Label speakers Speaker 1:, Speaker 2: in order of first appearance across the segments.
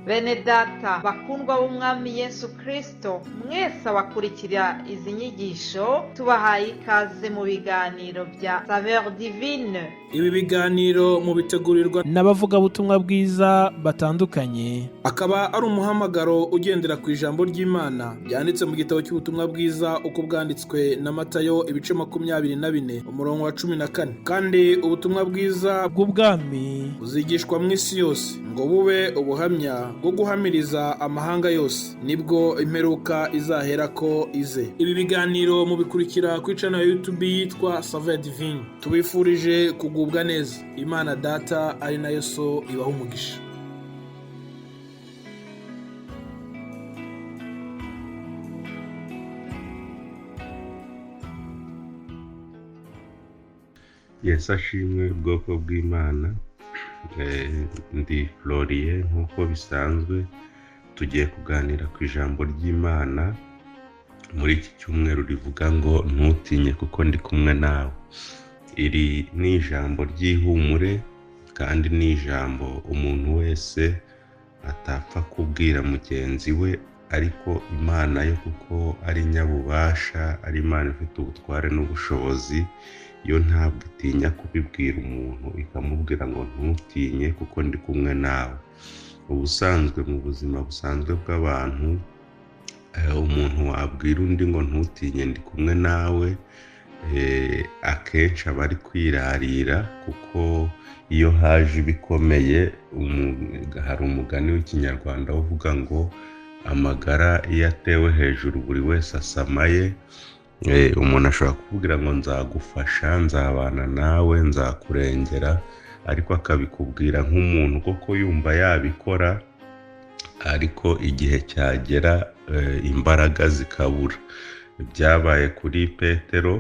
Speaker 1: Bene data bakundwa b'Umwami Yesu Kristo, mwese abakurikira izi nyigisho, tubahaye ikaze mu biganiro bya Saveur Divine.
Speaker 2: Ibi biganiro mubitegurirwa
Speaker 3: n'abavugabutumwa bwiza batandukanye.
Speaker 2: Akaba ari umuhamagaro ugendera ku ijambo ry'Imana ryanditse mu gitabo cy'ubutumwa bwiza uko bwanditswe na Matayo, ibice 24, umurongo wa 14. Kandi ubutumwa bwiza
Speaker 3: bw'ubwami
Speaker 2: buzigishwa mu isi yose ngo bube ubuhamya bwo guhamiriza amahanga yose, nibwo imperuka izaherako ize. Ibi biganiro mubikurikira kuri channel ya YouTube yitwa Saveur Divine. Tubifurije kugubwa neza. Imana Data ari nayo So ibaha umugisha.
Speaker 4: Yesu ashimwe, ubwoko bw'Imana. Ndi Floriye nk'uko bisanzwe. Tugiye kuganira ku ijambo ry'Imana muri iki cyumweru rivuga ngo "Ntutinye kuko ndi kumwe nawe". Iri ni ijambo ry'ihumure kandi ni ijambo umuntu wese atapfa kubwira mugenzi we, ariko Imana yo, kuko ari nyabubasha, ari Imana ifite ubutware n'ubushobozi, yo ntabwo itinya kubibwira umuntu, ikamubwira ngo "Ntutinye kuko ndi kumwe nawe". Ubusanzwe, mu buzima busanzwe bw'abantu, umuntu wabwira undi ngo "Ntutinye, ndi kumwe nawe", akenshi aba ari kwirarira, kuko iyo haje ibikomeye, hari umugani w'Ikinyarwanda uvuga ngo "Amagara iyo atewe hejuru buri wese asamaye". Umuntu ashobora kukubwira ngo "Nzagufasha, nzabana nawe, nzakurengera", ariko akabikubwira nk'umuntu koko yumva yabikora, ariko igihe cyagera imbaraga zikabura. Byabaye kuri Petero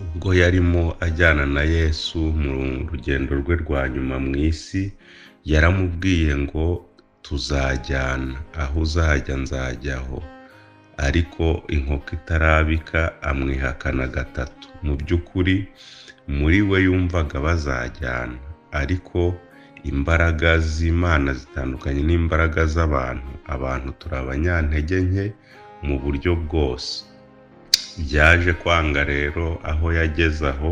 Speaker 4: ubwo yarimo ajyana na Yesu mu rugendo rwe rwa nyuma mu isi. Yaramubwiye ngo "Tuzajyana, aho uzajya nzajyaho", ariko inkoko itarabika amwihakana gatatu. Mu by'ukuri muri we yumvaga bazajyana, ariko imbaraga z'Imana zitandukanye n'imbaraga z'abantu. Abantu turi abanyantege nke mu buryo bwose. Byaje kwanga rero, aho yageze aho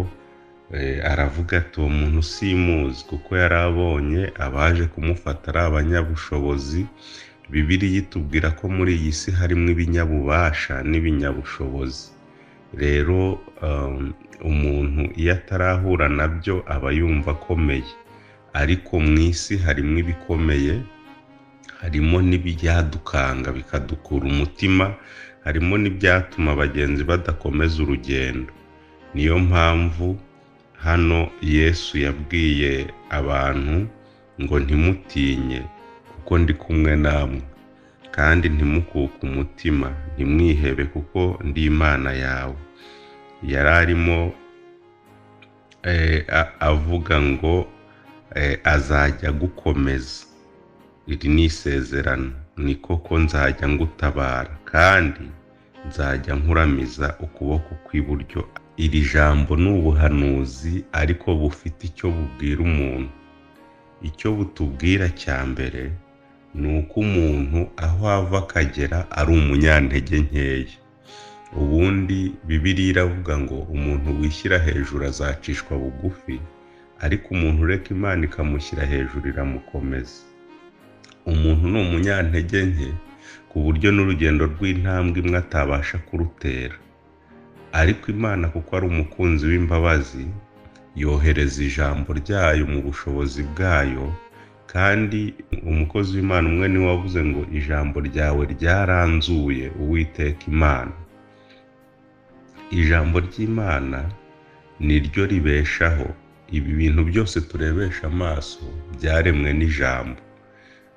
Speaker 4: aravuga ati "Uwo muntu simuzi", kuko yari abonye abaje kumufata ari abanyabushobozi. Bibiliya itubwira ko muri iyi si harimo ibinyabubasha n'ibinyabushobozi. Rero umuntu iyo atarahura nabyo aba yumva akomeye, ariko mu isi harimo ibikomeye, harimo n'ibyadukanga bikadukura umutima, harimo n'ibyatuma abagenzi badakomeza urugendo. Niyo mpamvu hano Yesu yabwiye abantu ngo "Ntimutinye kuko ndi kumwe namwe, kandi ntimukuke umutima, ntimwihebe kuko ndi Imana yawe". Yari arimo avuga ngo azajya agukomeza. Iri ni isezerano: "Ni koko nzajya ngutabara, kandi nzajya nkuramiza ukuboko kw'iburyo". Iri jambo ni ubuhanuzi, ariko bufite icyo bubwira umuntu. Icyo butubwira cya mbere ni uko umuntu aho ava akagera ari umunyantege nkeya. Ubundi Bibiliya iravuga ngo umuntu wishyira hejuru azacishwa bugufi, ariko umuntu ureka Imana ikamushyira hejuru iramukomeza. Umuntu ni umunyantege nke ku buryo n'urugendo rw'intambwe imwe atabasha kurutera, ariko Imana, kuko ari umukunzi w'imbabazi, yohereza ijambo ryayo mu bushobozi bwayo. Kandi umukozi w'Imana umwe niwe wavuze ngo "Ijambo ryawe ryaranzuye, Uwiteka Imana". Ijambo ry'Imana ni ryo ribeshaho. Ibi bintu byose turebesha amaso byaremwe n'ijambo.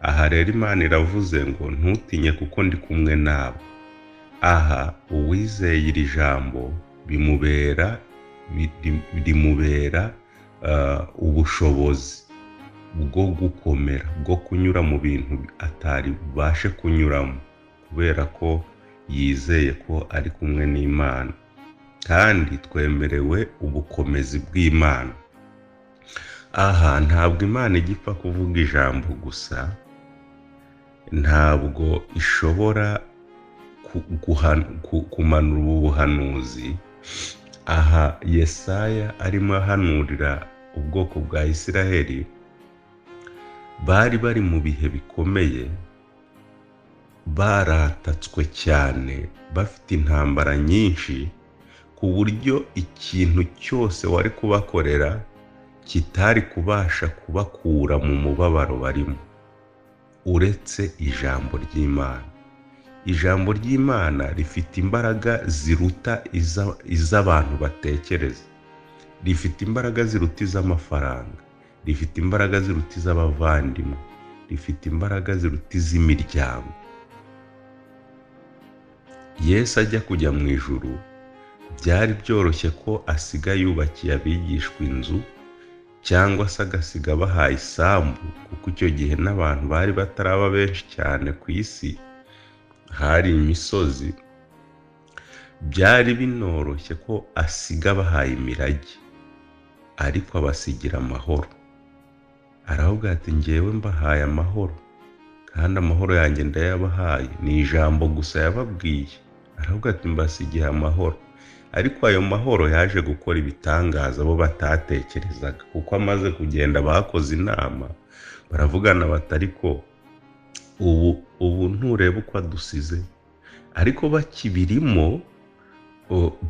Speaker 4: Aha rero Imana iravuze ngo "Ntutinye kuko ndi kumwe nawe". Aha uwizeye iri jambo rimubera ubushobozi bwo gukomera, bwo kunyura mu bintu atari bubashe kunyuramo, kubera ko yizeye ko ari kumwe n'Imana. Kandi twemerewe ubukomezi bw'Imana. Aha ntabwo Imana igipfa kuvuga ijambo gusa. Ntabwo ishobora kumanura ubu buhanuzi. Aha Yesaya arimo ahanurira ubwoko bwa Isiraheli, bari bari mu bihe bikomeye, baratatswe cyane, bafite intambara nyinshi, ku buryo ikintu cyose wari kubakorera kitari kubasha kubakura mu mubabaro barimo, uretse ijambo ry'Imana. Ijambo ry'Imana rifite imbaraga ziruta iz'abantu batekereza, rifite imbaraga ziruta iz'amafaranga, rifite imbaraga ziruta iz'abavandimwe, rifite imbaraga ziruta iz'imiryango. Yesu ajya kujya mu ijuru, byari byoroshye ko asiga yubakiye abigishwa inzu, cyangwa se agasiga abahaye isambu, kuko icyo gihe n'abantu bari bataraba benshi cyane ku isi, hari imisozi. Byari binoroshye ko asiga abahaye imirage, ariko abasigira amahoro. Aravuga ati ngewe mbahaye amahoro, kandi amahoro yanjye ndayabahaye. Ni ijambo gusa yababwiye. Aravuga ati mbasigiye amahoro. Ariko ayo mahoro yaje gukora ibitangaza bo batatekerezaga, kuko amaze kugenda bakoze inama, baravugana bati ariko ubu ntureba uko adusize. Ariko bakibirimo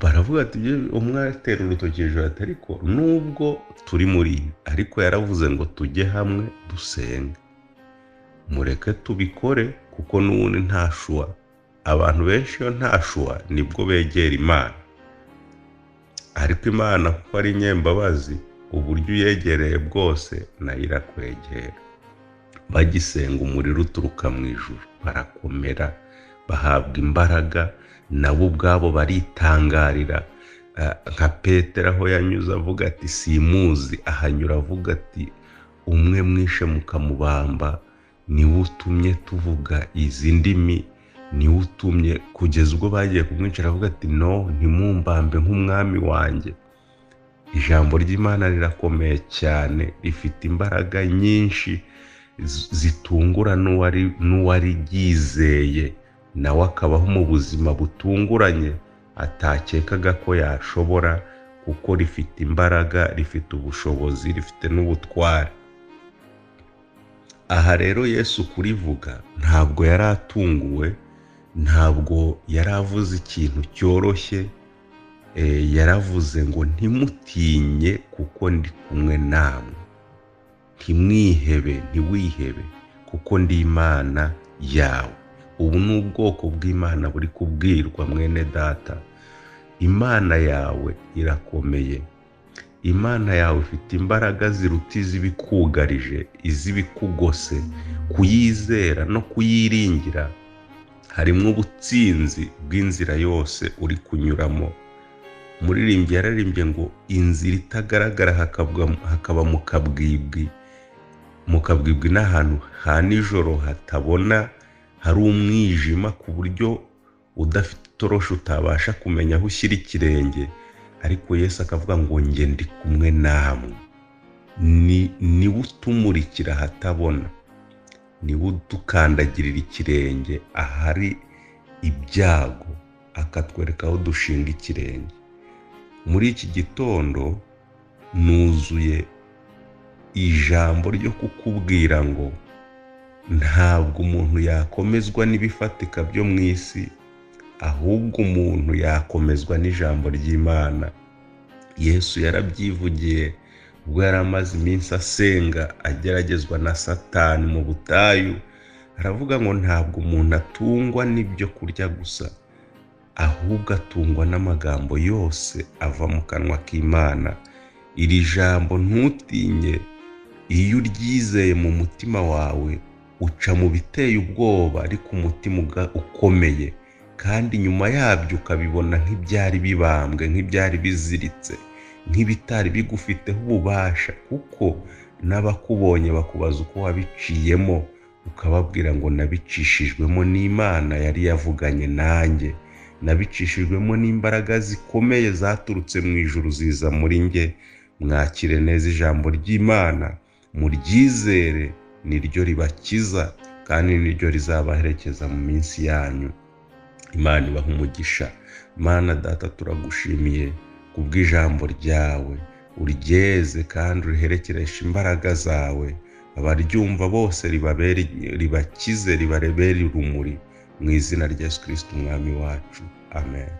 Speaker 4: baravuga ati, umwe atera urutoki hejuru ati ariko nubwo turi muri ibi, ariko yaravuze ngo tujye hamwe dusenge, mureke tubikore, kuko n'ubundi nta shuwa. Abantu benshi iyo nta shuwa nibwo begera Imana, ariko Imana kuko ari inyembabazi, uburyo uyegereye bwose nayo irakwegera. Bagisenga umuriro uturuka mu ijuru, barakomera, bahabwa imbaraga, nabo ubwabo baritangarira. Nka Petero aho yanyuze avuga ati simuzi, ahanyura avuga ati umwe mwishe mukamubamba, niwe utumye tuvuga izi ndimi, niwe utumye. Kugeza ubwo bagiye kumwicara avuga ati no, ntimumbambe nk'umwami wanjye. Ijambo ry'Imana rirakomeye cyane, rifite imbaraga nyinshi zitungura n'uwari ryizeye, nawe akabaho mu buzima butunguranye atakekaga ko yashobora, kuko rifite imbaraga, rifite ubushobozi, rifite n'ubutware. Aha rero Yesu kurivuga ntabwo yari atunguwe, ntabwo yari avuze ikintu cyoroshye, yaravuze ngo ntimutinye kuko ndi kumwe namwe, ntimwihebe, ntiwihebe kuko ndi Imana yawe. Ubu ni ubwoko bw'Imana buri kubwirwa mwene data. Imana yawe irakomeye, Imana yawe ifite imbaraga ziruta iz'ibikugarije, iz'ibikugose. Kuyizera no kuyiringira harimo ubutsinzi bw'inzira yose uri kunyuramo. Umuririmbyi yararimbye ngo inzira itagaragara hakaba mu kabwibwi. Mu kabwibwi ni ahantu ha nijoro hatabona, hari umwijima ku buryo udafite itoroshi utabasha kumenya aho ushyira ikirenge. Ariko Yesu akavuga ngo nge ndi kumwe namwe. Niwe utumurikira ahatabona, niwe udukandagirira ikirenge ahari ibyago, akatwereka aho dushinga ikirenge. Muri iki gitondo nuzuye ijambo ryo kukubwira ngo ntabwo umuntu yakomezwa n'ibifatika byo mu isi, ahubwo umuntu yakomezwa n'ijambo ry'Imana. Yesu yarabyivugiye ubwo yari amaze iminsi asenga ageragezwa na Satani mu butayu, aravuga ngo ntabwo umuntu atungwa n'ibyo kurya gusa, ahubwo atungwa n'amagambo yose ava mu kanwa k'Imana. Iri jambo ntutinye, iyo uryizeye mu mutima wawe uca mu biteye ubwoba, ariko umutima ukomeye, kandi nyuma yabyo ukabibona nk'ibyari bibambwe, nk'ibyari biziritse, nk'ibitari bigufiteho ububasha, kuko n'abakubonye bakubaza uko wabiciyemo, ukababwira ngo nabicishijwemo n'Imana yari yavuganye nanjye, nabicishijwemo n'imbaraga zikomeye zaturutse mu ijuru ziza muri njye. Mwakire neza ijambo ry'Imana, muryizere, niryo ribakiza kandi niryo rizabaherekeza mu minsi yanyu. Imana ibaha umugisha. Mana Data, turagushimiye kubw'ijambo ryawe, uryeze kandi uriherekereshe imbaraga zawe, abaryumva bose ribabere, ribakize, ribarebere urumuri, mu izina rya Yesu Kristo umwami wacu, amen.